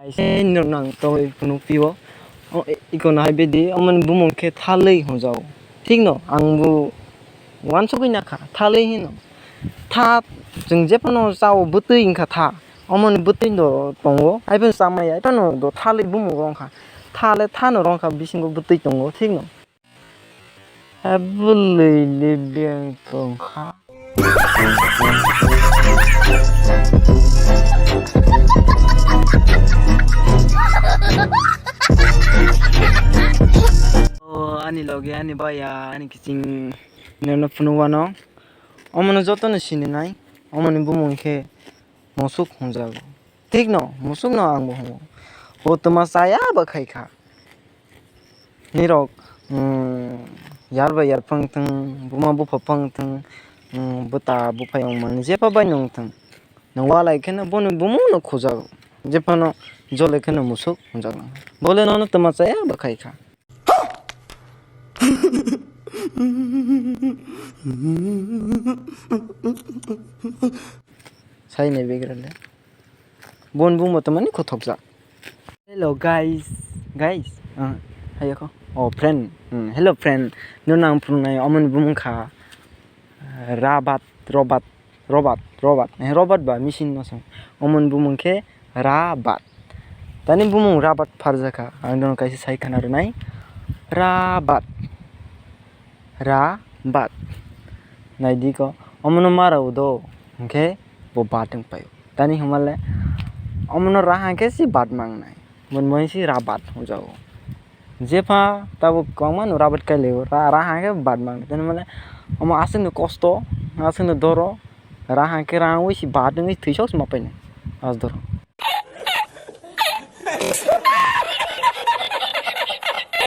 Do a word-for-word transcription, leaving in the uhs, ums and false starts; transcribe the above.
Kaisa nino nang tongwi phunuk phio. O, e, ikono hai bedi, omoni bumung khe Thalwi hwnjago. Thikno, angbo uansugwi nakha, Thalwi hino. Tha, chwng jephano chao bwtwi wngkha tha. Omoni bwtwi do tongo, haiphano chamaya, haiphano do Thalwi bumung rwngkha. Tha le thano rwngkha, bisingo bwtwi tongo, thikno. Abwlwini beng tongkha. O, ani loge, ani baya, ani kiching, nino phunuk wano. Omono jotono sininai, omoni bumung khe Musuk hwnjago. Thikno, musukno angbo hwngo. Bo twma chaya bo khaikha. Nirok, mm, yar bai yar phang thung, buma bupha phang thung, mm, bwta buphai wngmani jepha bai nung thung. Nung walai kheno boni bumungno khujago. Jephano jole kheno musuk hwnjaknai. Bole nono twma chaya bo khaikha. Saini begrale. Bon bumbo to mani kothokjak. Hello guys, guys. Ah, hayako. Oh friend. Hmm, hello friend. No nang phunuknai omoni bumung kha Rabat, Robat, Robat, Robat. Eh, Robat ba machine no song. Omoni bumung khe Rabat. Tani bumung Rabat pharjakha. Ang dono kaisa sai khana rwnai. Rabat. Rabat. Naidi ko. Omono mara udo. Hwnkhe bo bat wng paio. Tani hwnmale omono ra hwnkhe si bat mangnai. Bon moi si Rabat hwnjago. Jepha tabuk kwbangma no Rabat kailaio. Ra, ra hwnkhe bat mangnai. Tani hwnmale omo aswkno kosto, aswkno doro. Ra hwnkhe ra wngwi si bat wngwi thwisok si ma painai. As doro.